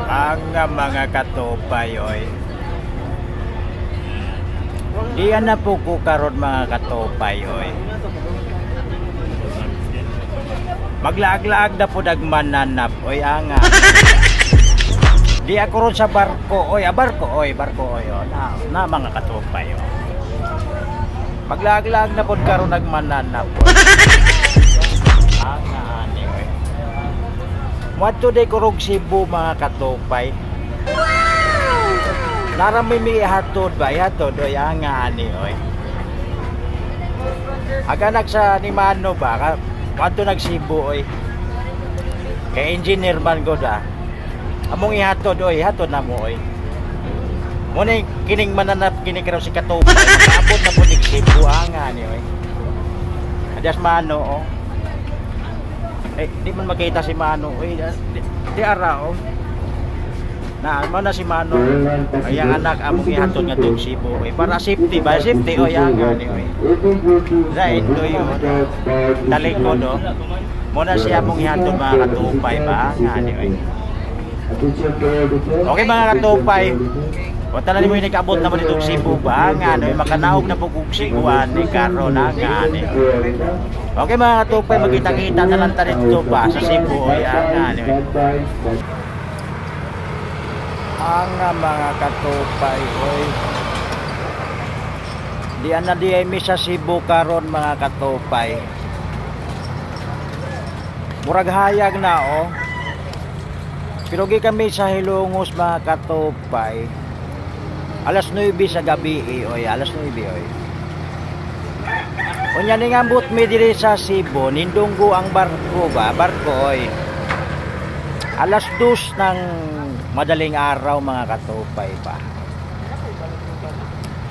Ang mga katupay, oy. Diyan na po ko karon, mga katupay, oy. Maglaag-laag na po nagmananap, oy, anga. Di ako ron sa barko, oy, ah, barko, oy, barko, oy, oh, na, na mga katupay, oh. Maglaag-laag na po karon nagmananap, oy. Anga ani, oy. Muadto day ko rog Cebu, mga katupay. Narami mi ihatod ba? Ihatod, oy, anga ani, oy. Aga nag sa ni Mano ba? Muadto nag Cebu, oy. Kay engineer man god ah. Among ihatod, oy, hatod na mo, oy. Mo ni kining mananap kini karon si katupay. Makaabot na po nig Cebu, anga ani, oy. Adias Mano, oh. Eh, di man makita si Mano, oy. Di, di ara, oh. Na, mo na si Mano. Ay, ang anak among ihatod nga tong Cebu, oy. Para safety ba? Safety, oy, anga ani, oy. Sa Indoy, oh. Talikod, oh. Mo na siya among ihatod, mga katupay ba? Anga ani, oy. Okay, mga katupay. Wala na mo yung nag-abot naman itong Cebu ba? Nga, ano, makanaog na po kung Cebu ani karon nga ani. Okay, mga katupay, magkita-kita na lang ta dito ba sa Cebu, oy, nga ani. Ang mga katupay, oy. Di ana di ay mi sa Cebu karon, mga katupay. Murag hayag na, oh. Pero gi kami sa Hilongos, mga katupay. Alas 9 sa gabi, eh, oy, alas 9, oy. Unya ning ambot mi diri sa Cebu, nindunggo ang barko ba, barko, oy. Alas 2 ng madaling araw, mga katupay ba.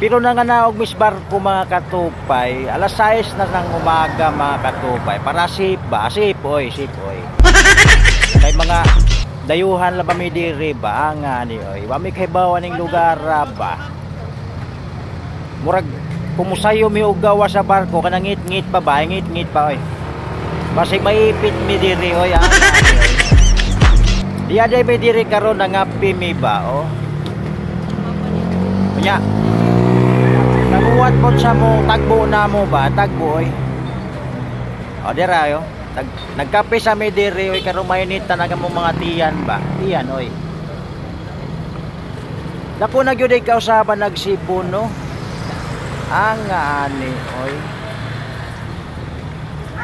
Pero nanganaog mis barko, mga katupay, alas 6 na ng umaga, mga katupay. Para safe ba? Safe, oy, safe, oy. Kay mga dayuhan la ba mi diri ba nga ni, oy. Wa mi kahibaw ning lugar ba. Murag kumusayo mi og gawa sa barko kanang ngit-ngit pa ba, ngit-ngit pa, oy. Basig maipit mi diri, oy, nga ni, oy. Diya day mi diri karon nangapi mi ba, oh. Unya naguwat po sa mo tagbo na mo ba, tagbo, oy. O dira yo. Nagkape sa mi diri, oy, karon mainit talaga mo mga tiyan ba. Tiyan, oy. Dako na gyud ay kausaban nag Cebu, no. Ang ani, oy.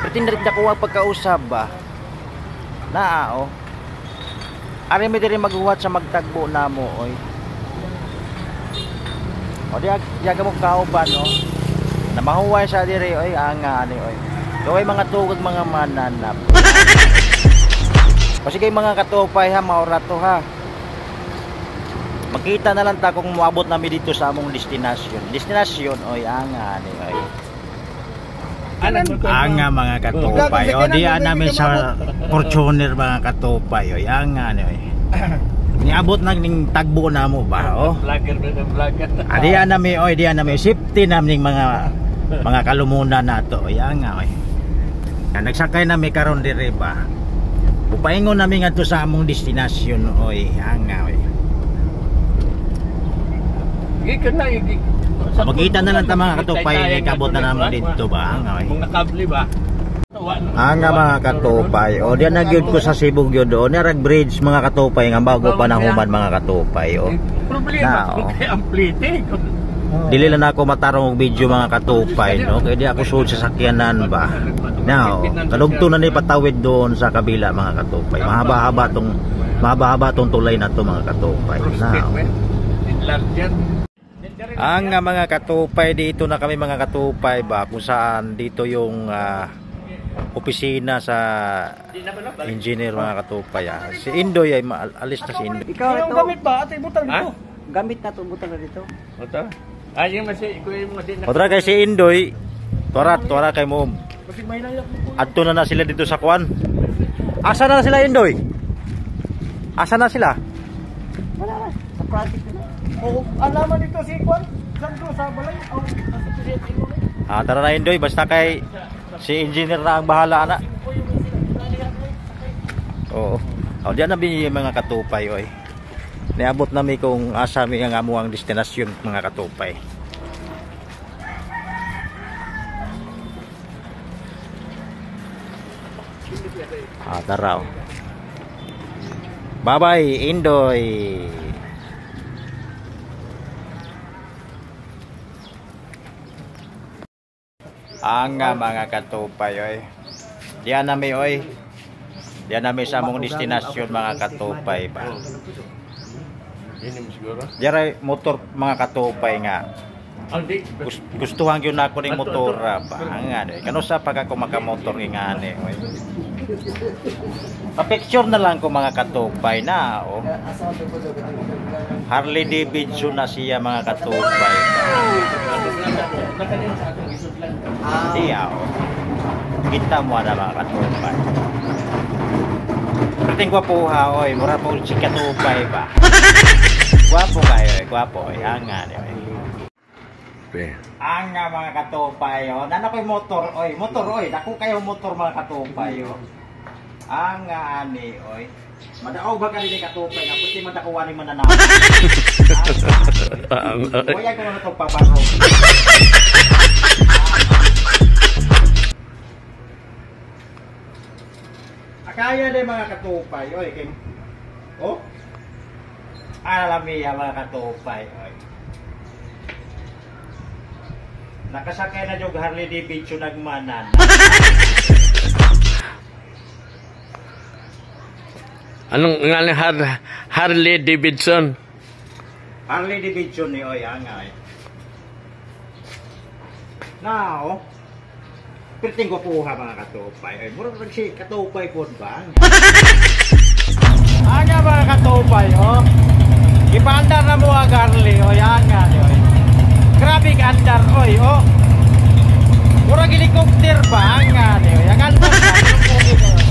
Pretend rin dako ang pagkausab ba. Naa, oh. Ari mi diri maghuwat sa magtagbo namo, oy. O diya diya ka mo kauban, no. Na mahuway sa diri, oy, ang ani, oy. Gaway mga tugag mga mananap. O sige, mga katupay, ha, maura to ha. Makita na lang ta kung moabot nami dito sa among destinasyon. Destinasyon, oy, ang ani, oy. Anga mga katupay. O diyan namin sa Fortuner, mga katupay, oy. Ang ani, oy. Niabot na ning tagbo na mo ba, oh. Vlogger na vlogger. Ah, diyan nami, oy, diyan nami safety namin mga kalumunan nato, oy, anga, oy. Na nagsakay nami karon diri ba. Pupaingon nami ngadto sa among destinasyon, oy, anga, oy. Gikan na igi. Magkita na lang ta, mga katupay, ikabot na naman dito ba, anga, oy. Kung nakabli ba? Anga mga katupay. O diyan na gyud ko sa Cebu gyud, o narag bridge, mga katupay, nga bago pa nahuman, mga katupay, o. Problema Na, kung oh. kay ang plite. Dili lang ako matarong og video, mga katupay, no, kay di ako sulod sa sakyanan ba. Now, kalugto na ni patawid doon sa kabila, mga katupay. Mahaba-haba tong tulay na to, mga katupay. Now, Enlarger. Ang mga katupay, dito na kami, mga katupay ba, kung saan dito yung opisina sa engineer, mga katupay. Ah. Si Indoy ay alis na si Indoy. Ikaw Yung ito, gamit ba? Ate, butang Ha? dito. Gamit na to, butang na dito. Ito? Ay, yung masi, kuya yung masi. Otra kay si Indoy, tuara, tuara kay mo. Basig may layak mo po. Adto na na sila dito sa kwan. Asa na sila, Indoy? Asa na sila? Wala na, sa project na. O, alaman dito si Kwan. Sandro sa balay. O, nasa presidente mo. Ah, tara na, Indoy, basta kay si engineer na ang bahala na. Oo. Oh, diyan na binili mga katupay, oy. Niabot nami kung asa mi ang amuang destinasyon mga katupay. Ah, tara. Bye-bye, Indoy. Ang mga katupay oy. Diyan nami oy. Diyan nami sa among destinasyon mga katupay ba. Ini mo siguro. Diyan motor mga katupay nga. Gustuhan gyud nako ning motora ba. Ang ano, kanusa pag ako makamotor ngani oy. Pa-picture na lang ko mga katupay na oh. Harley Davidson na siya mga katupay. Siya oh. Kita mo na mga katupay. Perting gwapuha oy, mura po si katupay ba. Gwapo kayo oy, gwapo oy, angan oy. Anga mga katupay oh, nana ko'y motor oy, motor oy, dako kayo motor mga katupay oh. Anga ani oy. Madaog ba ka rin katupay nga puti madakuha ni mananaw. Kuya ko na itong pabaro. Akaya din mga katupay oy, king. Oh. Alamiya mga katupay oy. Nakasakay na yung Harley Davidson nagmanan. Anong ngalan Harley Davidson? Harley Davidson ni oy angay. Now, perting gwapuha mga katupay. Ay, murag rag si katupay pod ba? Anga mga katupay oh. Ipaandar na mo ang Harley oy anga ni oy. Grabe ka andar oy oh. Murag helicopter ba anga ni oy. Ang andar ba?